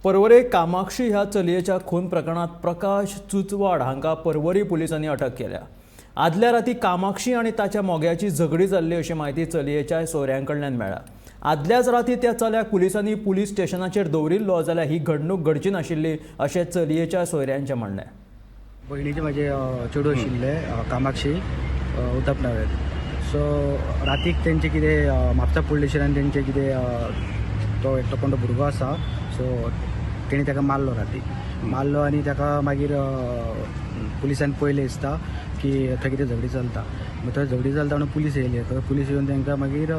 पर्वरे कामाक्षी ह्या चलयेच्या खून प्रकरणात प्रकाश चुचवाड हांकां पर्वरी पुलिसांनी अटक केल्या. आदल्या राती कामाक्षी आनी ताच्या मोग्याची झगडी जाल्ली अशी म्हायती चलयेच्या सोयऱ्यां कडल्यान मेळ्ळ्या. आदल्याच राती त्या चल्याक पुलिसांनी पुलीस स्टेशनाचेर दवरिल्लो जाल्यार ही घडणूक घडची नाशिल्ली अशें चलयेच्या सोयऱ्यांचें म्हणणें. भयणीचे म्हाजे चेडूं आशिल्लें कामाक्षी उतप नावेर. सो रातीक तेंचे कितें म्हापसा पुलीस स्टेशनान तेंचे कितें तो एकटो कोण तो भुरगो आसा, सो तेणी ताका मारलो, रातीक मारलो आनी ताका मागीर पुलिसान पयलें दिसता की थंय कितें झगडी चलता. मागीर थंय झगडी चलता म्हणून पुलीस येयले. थंय पुलीस येवन तांकां मागीर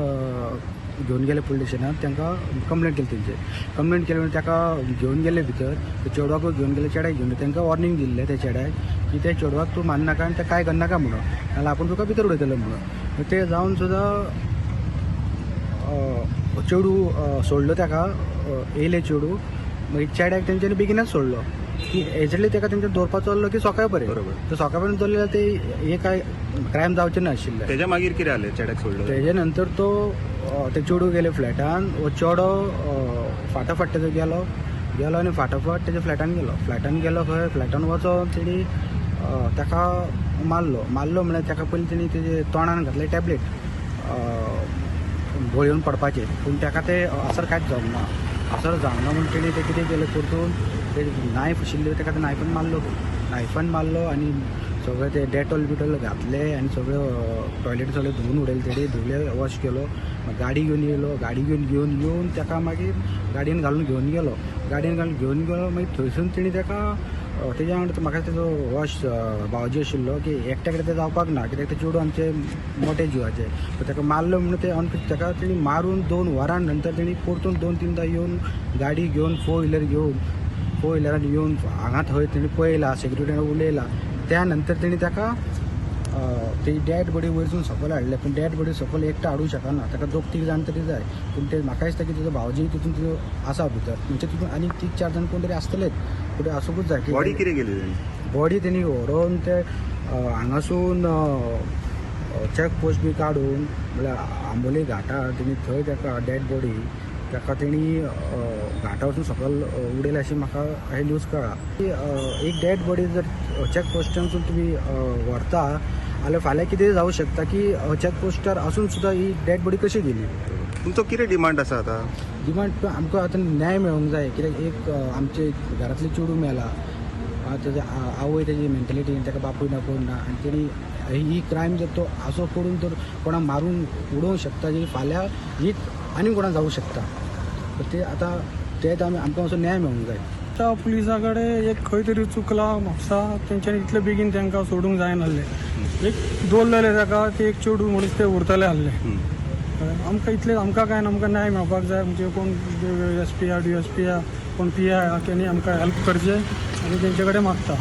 घेवन गेले पुलीस स्टेशनान. तांकां कंप्लेंट केली, तेंचेर कंप्लेंट केली म्हणून ताका घेवन गेले भितर. त्या चेडवाकूय घेवन गेले, चेड्याक घेवन गेले. तांकां वॉर्निंग दिल्लें त्या चेड्याक की त्या चेडवाक तूं मारनाका आनी तें कांय करनाका म्हणून, नाल्यार आपूण तुका भितर उडयतलो म्हणून. तें जावन सुद्दां चेडूं सोडलो ताका, येयलें चेडूं. मागीर चेड्याक तेंच्यांनी बेगिनच सोडलो की एजली ताका तेंच्या दवरपाचो आहलो की सकाळ पर्यंत. बरोबर. तर सकाळ पर्यंत दवरलें ते हे काय क्रायम जावचें नाशिल्लें. तेज्या मागीर कितें जालें? चेड्याक सोडलो तेजे नंतर तो ते चेडूं गेले फ्लॅटान. हो चेडो फाटाफाट तेजो गेलो गेलो आनी फाटाफाट तेज्या फ्लॅटान गेलो. फ्लॅटान गेलो खंय, फ्लॅटान वचोन तेणी ताका मारलो. मारलो म्हळ्यार ताका पयलीं तेणी तेजे तोंडान घातले टॅबलेट गळयेवन पडपाचें, पूण ताका ते असर कांयच जावंक ना. असर जावंक ना म्हूण तेणी तें कितें केलें, परतून ते नायफ आशिल्ले ताका ते नायफान मारलो. नायफान मारलो आनी सगळें ते डेटॉल बिटॉल घातले आनी सगळें टॉयलेट सगळें धुवून उडयलें तेणी, धुवले, वॉश केलो. गाडी घेवन येयलो. गाडी घेवन घेवन येवन ताका मागीर गाडयेन घालून घेवन गेलो. गाडयेन घालून घेवन गेलो, मागीर थंयसून तेणी ताका तेज्या वांगडा म्हाका तेजो वॉश भावजी आशिल्लो की एकट्या कडेन तें जावपाक ना, कित्याक ते चेडूं आमचे मोटे जिवाचे. ताका मारलो म्हणून ते ऑन ताका तेणी मारून 2 वरां नंतर तेणी परतून 2-3दां येवन गाडी घेवन फोर व्हिलर घेवन फोर व्हिलरान येवन हांगा थंय तेणी पळयला, सेक्युरिटीन उलयला. त्या नंतर तेणी ताका तेजी डॅड बॉडी वयरसून सकयल हाडले. पूण डॅड बॉडी सकयल एकटो हाडूंक शकना, ताका 2-3 जाण तरी जाय. पूण ते म्हाका दिसता की तेजो भावजी तितून तितून आसा भितर, म्हणजे तितून आनीक 3-4 जाण कोण तरी आसतलेच, कुठे आसूंकूच जाय. बॉडी कितें केली तेणी? बॉडी तेणी व्हरोन ते हांगासून चॅक पोस्ट बी काडून म्हणल्यार आंबोली घाटार तेणी थंय ताका डॅड बॉडी ताका तेणी घाटा वचून सकयल उडयल्या अशें म्हाका हे न्यूज कळ्ळा. एक डॅड बॉडी जर चॅक पोस्टानसून तुमी व्हरता जाल्यार फाल्यां कितें जावं शकता की चॅक पोस्टार आसून सुद्दां ही डॅड बॉडी कशी गेली. तुमचो कितें डिमांड आसा आतां? डिमांड आमकां आतां न्याय मेळोंक जाय, कित्याक एक आमचे घरांतले चेडूं मेला, तेजे आवय तेजी मेंटलिटी, ताका बापूय ना कोण ना, आनी तेणी ही क्रायम जर तो असो करून तर कोणाक मारून उडोवंक शकता जी फाल्यां हीच आनी कोणाक जावं शकता. ते आतां ते आमी आमकां असो न्याय मेळोंक जाय. आतां पुलिसा कडेन एक खंय तरी चुकला म्हापसा, तेंच्यांनी इतले बेगीन तांकां सोडूंक जायनासलें. एक दवरलेलें ताका ते एक चेडूं म्हणून ते उरतले आहले. आमकां इतलें, आमकां कांय ना, आमकां न्याय मेळपाक जाय. म्हणजे कोण एस पी आहा, डी एस पी आहा, कोण पी I आहा, तेणी आमकां हेल्प करचें आनी तेंचे कडेन मागता.